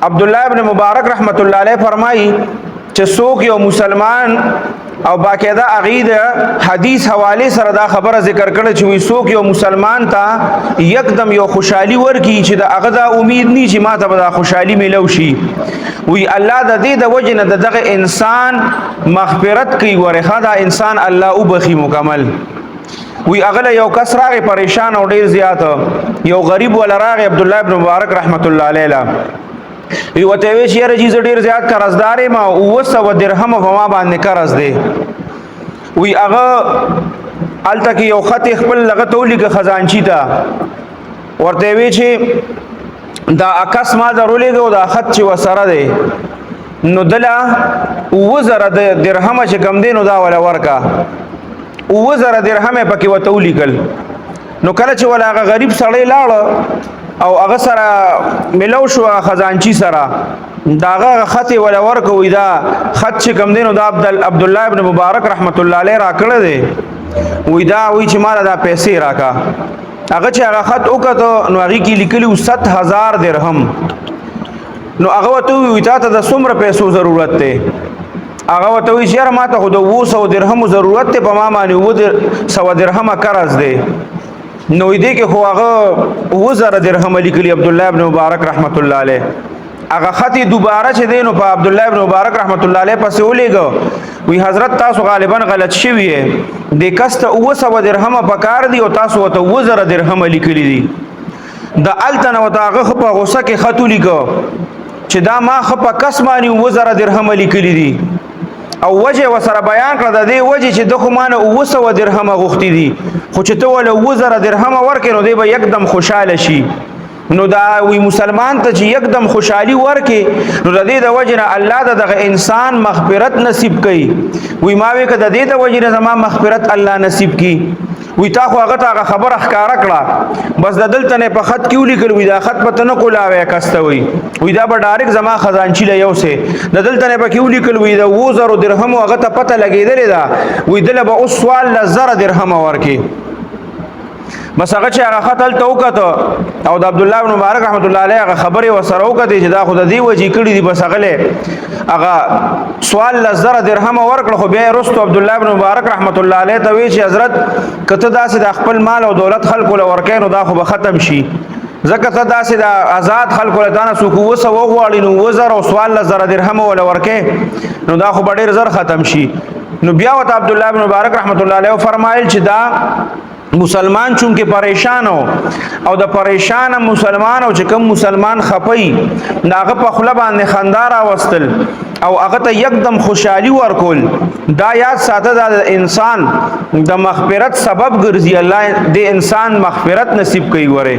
عبد الله ابن مبارک رحمت الله علیه فرمایي چې څوک یو مسلمان، او باقاعده هغه د حدیث حواله سره دا خبره ذکر کړه چې وی څوک یو مسلمان ته یکدم یو خوشحالي ورکی چې د هغه دا امید نی چې ما ته به دا خوشحالي ملو شي، وی الله د دې د وجه نه دغه انسان مغفرت کوي. ورخه دا انسان الله وبخي مکمل. وی اغله یو کس راغی پریشان او ډیر زیات، یو غریب ول راغی عبد الله ابن مبارک رحمت الله علیه لا، وی وته وی چې یاره جی ډیر زیات قرضدار ما، 700 درهم په ما باندې قرض دی. وی هغه الته کې یو خط خپل لغه تولیک خزانچی ته، ورته وی چې دا اکس ما درولېږو، دا خط چې وسره دی نو دلا 7000 درهم چې کم دی نو دا ولا ورکا. 7000 درهم پکې وته ولیکل. نو کله چې ولا هغه غریب سړی لاړ او هغه سره ملو شو خزانچی سره، داغه خط ولا ورکوي، دا خط چې کم دینو دا عبد الله ابن مبارک رحمت الله علیه را کړی دی، وی دا وی چې مال دا پیسې راکا. هغه چې هغه خط وکړو نو هغه کې لیکلی 7000 درهم. نو هغه ته وی تا ته د څومره پیسو ضرورت دی؟ هغه ته وی چې ما ته خو د 200 درهم ضرورت دی، په ما باندې 700 درهم قرض دی. نو دې کې خو هغه 7000 درهم لیکلی عبد الله ابن مبارک رحمت الله علیه. هغه خط دوباره چې دینو په عبد الله ابن مبارک رحمت الله علیه پسې ولېګو، وی حضرت تاسو غالبا غلط شوی، د کس ته 700 درهم پکار دی او تاسو ته 7000 درهم لیکلی دي. د التنه وته هغه په غوسه کې خط ولیکو چې دا ما خپ کس باندې 7000 درهم لیکلی دي، او وجه وسره بیان کړه د دې وجه چې د خو مانه 700 درهم غوښتي دي، خو چې ته ول 7000 درهم ورکې نو دی به یکدم خوشاله شي. نو دا وی مسلمان ته چې یکدم خوشحالي ورکې نو د دې د وجه نه الله دغه انسان مغفرت نصیب کړي. وی ما وی که د دې د وجه نه زما مغفرت الله نصیب کړي. وی تا خو هغه ته هغه خبره ښکارا کړه، بس د دلته نه په خط کې ولیکل. وی دا خط پته نه کولاوي کسته، وی وی دا به ډایرک زما خزانچی له یوسه. د دلته نه پکې ولیکل، وی دا 7000 درهم هغه ته پته لګیدلې ده، وی دله به اوس سوال لزر درهم ورکي. بس هغه چې هغه خط هلته وکته او د عبد الله بن مبارک رحمت الله علیه هغه خبرې وسره وکتې چې دا خو د دې وجې کړي دي، بس هغه هغه سوال لزر درهم ورکړ. خو بیا رستو عبد الله بن مبارک رحمت الله علیه ته وی چې حضرت کته داسې د خپل مال او دولت خلکو له ورکې نو دا خو به ختم شي، ځکه ته داسې د آزاد خلکو له دانه څوک وسه وغواړي نو وزر او سوال لزر درهم ول ورکې نو دا خو به ډېر زر ختم شي. نو بیا وته عبد الله بن مبارک رحمت الله علیه فرمایل چې دا مسلمان چونکه پریشان او د پریشان مسلمان او چې کوم مسلمان خپي ناغه په خله باندې خندا راوستل او هغه ته یکدم خوشحالي ورکول، دا یاد ساته دا انسان د مغفرت سبب ګرځي، الله د انسان مغفرت نصیب کوي وره.